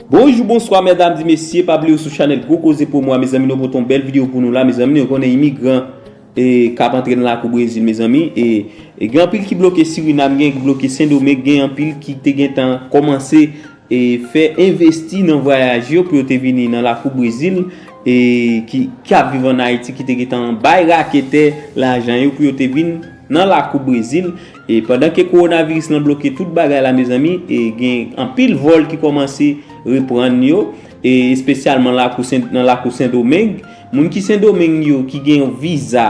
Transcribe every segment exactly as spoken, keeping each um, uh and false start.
Bonjou, bonswa, medam e mesye, pa bliye w sou chanèl Gwo Koze Pwomo a, mezanmi, nou pote yon bèl videyo pou nou la, mezanmi, nou konnen imigran e k ap antre nan lakou Brezil, mezanmi, e, e gen anpil ki bloke Sirinam, gen ki bloke Sendomeng, gen anpil ki te gentan kòmanse e fè envesti nan vwayaj yo pou yo te vini nan lakou Brezil, e ki, ki ap viv ann Ayiti, ki te gentan bay raketè lajan yo pou yo te vin nan lakou Brezil. E pandan ke kowonaviris lan bloke tout bagay la, mezanmi, e gen anpil vòl ki kòmanse reprann yo, e espesyalman lakou Sen, nan lakou Sendomeng. Moun ki Sendomeng yo, ki gen yon viza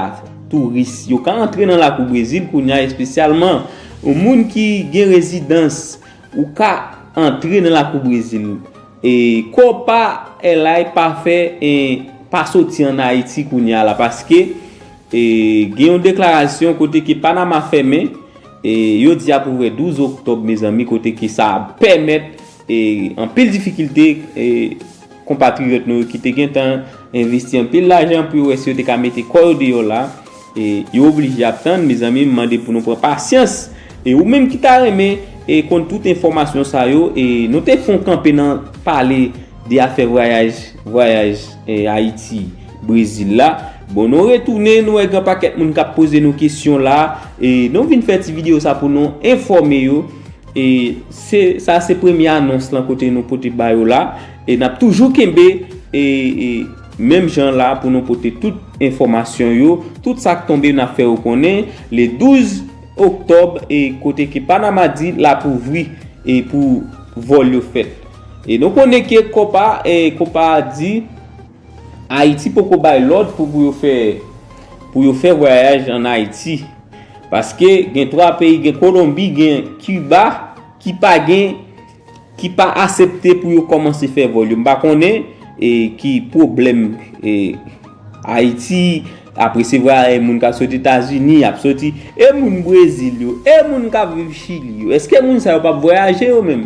touris, yo ka antre nan lakou Brezil kounye a, espesyalman yon moun ki gen rezidans, ou ka antre nan lakou Brezil. E Copa Airlines pa fè, e pa soti ann Ayiti kounye a la, paske e gen yon deklarasyon kote ke Panama fèmen, e yo di apouprè douz oktòb, mezanmi, kote ke sa ap pèmèt e anpil difikilte, e konpatriyòt nou yo ki te gentan envesti anpil lajan pou yo wè si yo te ka mete kò yo deyò la, e yo oblije ap tann, mezanmi, m mande pou nou pran pasyans. E ou menm ki ta renmen e konn tout enfòmasyon sa yo, e nou te fè yon kanpe nan pale de afè vwayaj, vwayaj e Ayiti, Brezil la. Bon, nou retounen, nou wè gen pakèt moun k ap poze nou kesyon la, e nou vin fè ti videyo sa pou nou enfòme yo. E se, sa se premye anons lan kote nou pote ba yo la, e n ap toujou kenbe, e, e menm jan la pou nou pote tout enfòmasyon yo, tout sa k tonbe n ap fè yo konnen, le douz oktòb, e kote ke Panama di l ap ouvri e pou vòl yo fèt. E nou konnen ke Copa, e Copa di Ayiti poko bay lòd pou, pou yo fè, pou yo fè vwayaj ann Ayiti. Paske gen twa peyi, gen Kolonbi, gen Kiba, ki pa gen, ki pa aksepte pou yo kòmanse fè vòl yo. M pa konnen e ki pwoblèm e Ayiti ap resevwa, e moun k ap soti Etazini, ap soti, e moun Brezil yo, e moun k ap viv Chili yo. Èske moun sa yo p ap vwayaje yo menm?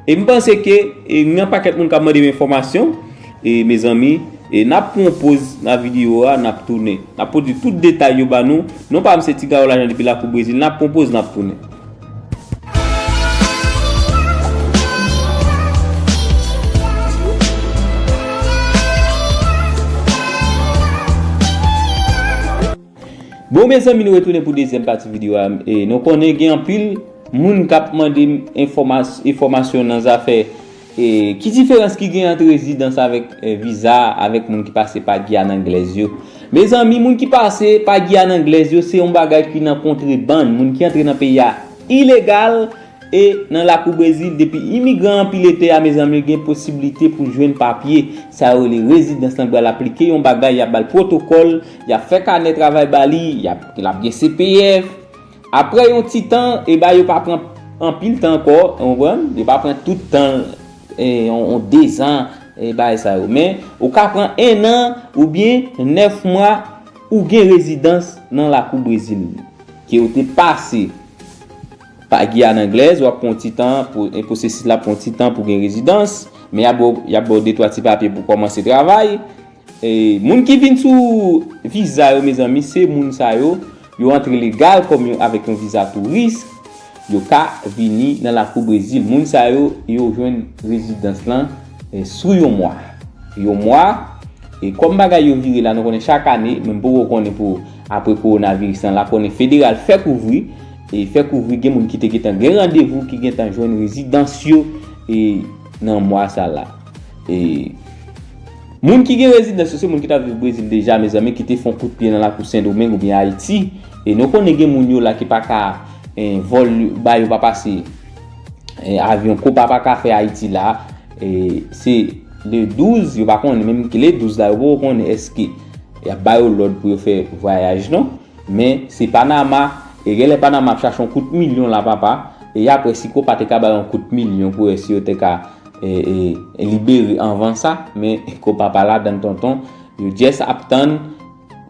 E m panse ke, e, gen yon pakèt moun k ap mande m enfòmasyon, e, mezanmi, e, n ap pran yon poz nan videyo a, n ap tounen. N ap pote tout detay yo ba nou. Non pa m se Ti Garo Lajan depi lakou Brezil, n ap pran yon poz, n ap tounen. Bon, mezanmi, nou retounen pou dezyèm pati videyo a. E, nou konnen gen anpil moun k ap mande m enfòmas-, enfòmasyon nan zafè, e, ki diferans ki gen ant rezidans avèk, e, viza avèk moun ki pase pa Giyàn Anglèz yo. Mezanmi, moun ki pase pa Giyàn Anglèz yo, se yon bagay ki nan kontrebann. Moun ki antre nan peyi a ilegal, e nan lakou Brezil, depi imigran an pile tè a, mezanmi, gen posiblite pou jwenn papye. Sa yo rele rezidans lan, pral aplike yon bagay, y ap ba l pwotokòl, y ap fè kanè travay ba li, y ap, l ap gen C P F. Apre yon ti tan, e ba yo pa pran anpil tan ankò, ou konprann? Yo pa pran tout tan, e, on, on dezan, e bagay sa yo. Men, ou ka pran en an oubyen nèf mwa, ou gen rezidans nan lakou Brezil. Ke ou te pase pa Giyàn Anglèz, w ap pran yon ti tan pou, e pwosesis la pran yon ti tan pou gen rezidans, men y ap ba w, y ap ba w de twa ti papye pou kòmanse travay. E moun ki vin sou viza yo, mezanmi, se moun sa yo, yo antre legal kòm yo avèk yon viza touris, yo ka vini nan lakou Brezil. Moun sa yo, yo jwenn rezidans lan, e, sou yon mwa. Yon mwa, e kòm bagay yo vire la, nou konnen chak ane, men m poko konnen pou apre kowonaviris lan la, konnen federal fèk ouvri, e fèk ouvri, gen moun ki te gentan gen randevou, ki gentan jwenn rezidans yo, e nan mwa sa la. E moun ki gen rezidans yo, se moun ki t ap viv Brezil deja, mezanmi, ki te fè yon kout pye nan lakou Sendomeng oubyen Ayiti. E nou konnen gen moun yo la ki pa ka, e, vòl ba yo pa pase, e, avyon Copa pa ka fè Ayiti la. E se le douz, yo pa konnen menm ki le douz la, yo poko konnen èske y ap ba yo lòd pou yo fè vwayaj non. Men se Panama, e genlè Panama ap chache yon kout milyon la, papa. E apre, si Copa te ka bay yon kout milyon pou wè si yo te ka, e, e, e libere anvan sa, men Copa pa ladann, tonton. Yo just ap tann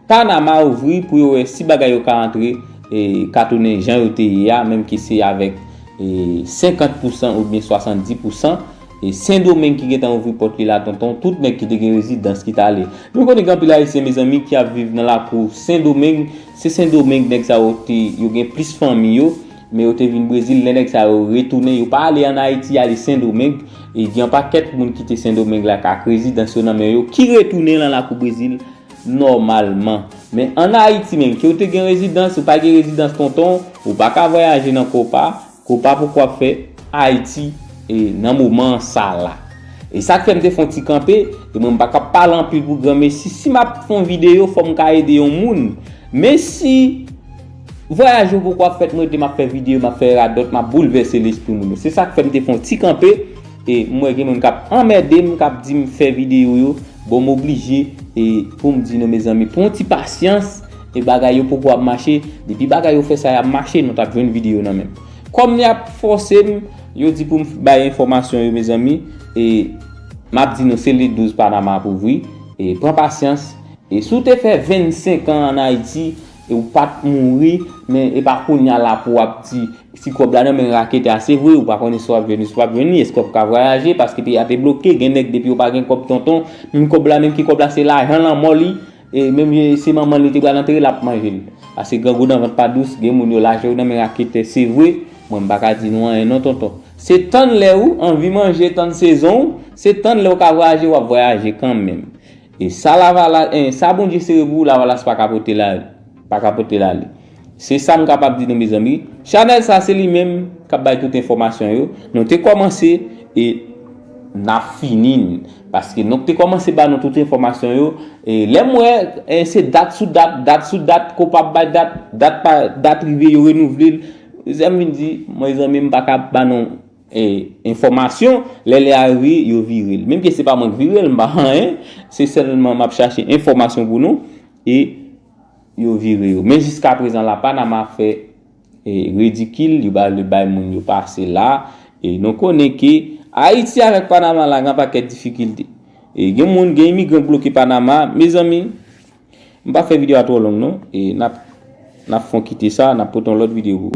Panama ouvri pou yo wè si bagay yo ka antre, e ka tounen jan yo te ye a, menm ke se avèk, e, senkant pousan oubyen swasanndis pousan. E Sendomeng ki gentan ouvri pòt li la, tonton, tout nèg ki te gen rezidans ki t ale. Nou konnen gen anpil Ayisyen, mezanmi, ki ap viv nan lakou Sendomeng. Se Sendomeng nèg sa yo te, yo gen plis fanmi yo, men yo te vin Brezil. Lè nèg sa yo retounen, yo pa ale ann Ayiti, y ale Sendomeng. E gen yon pakèt moun ki te Sendomeng la k ak rezidans yo nan men yo, ki retounen nan lakou Brezil nòmalman. Men ann Ayiti menm, ke w te gen rezidans, ou pa gen rezidans tonton, ou pa ka vwayaje nan Copa, Copa poko ap fè Ayiti e nan moman sa la. E sa k fè m te fè yon ti kanpe, e mwen m pa ka pale anpil pou granmesi, si m ap fè yon videyo, fò m ka ede yon moun. Men si vwayaj yo poko ap fèt, mwen rete m ap fè videyo, m ap fè radòt, m ap boulvèse lespri moun yo. Se sa k fè m te fè yon ti kanpe, e m wè gen moun k ap anmède m, k ap di m fè videyo yo, bon, m oblije, e pou m di nou, mezanmi, pran yon ti pasyans, e bagay yo poko ap mache, depi bagay yo fè sa, y ap mache, nou t ap jwenn videyo nan men m. Kòm y ap fòse m, yo di pou m bay enfòmasyon yo, mezanmi, e m ap di nou, se le douz Panama ap ouvri, e pran pasyans, e si w te fè vennsenk an ann Ayiti, e w pa t mouri, men e pa kounye a la pou w ap di, si kòb la nan men raketè a, se vre, ou pa konnen si w ap jwenn li, si w p ap jwenn li, èske w ap ka vwayaje, paske peyi a te bloke, gen nèg depi yo pa gen kòb tonton, menm kòb la, menm ki kòb la, se lajan lanmò li, e menm se manman li te pral antere l ap manje l. Paske grangou nan vant pa dous, gen moun yo lajan yo nan men raketè, se vre, mwen m pa ka di nou anyen non tonton. Se tann lè ou anvi manje, tann sezon ou, se tann lè w ka vwayaje, w ap vwayaje kanmenm. E sa Lavalas, en, sa Bondye sere pou ou, Lavalas pa ka pote l ale. Pa ka pote l ale. Se sa m kapab di nou, mezanmi. Chanèl sa, se li menm k ap bay tout enfòmasyon yo. Nou te kòmanse e n ap fini n. Paske nou te kòmanse ba nou tout enfòmasyon yo. E lè m wè, e se dat sou dat, dat sou dat, Copa ap bay dat, dat pa dat rive, yo renouvle l. Se sa m vin di, mezanmi, m pa ka ba nou e, enfòmasyon, lè lè a rive, yo vire l. Menm ke se pa mwen k vire l, m pa anyen, se sèlman m ap chache enfòmasyon pou nou, e yo vire yo. Men jiska prezan la, Panama fè, e, ridikil, yo ba, yo bay moun yo pase la, e nou konnen ke Ayiti avèk Panama la, gen pakèt difikilte. E gen moun, gen imigran k bloke Panama, mezanmi, m pa fè videyo a twò long non, e n ap, n ap fon kite sa, n ap pote yon lòt videyo pou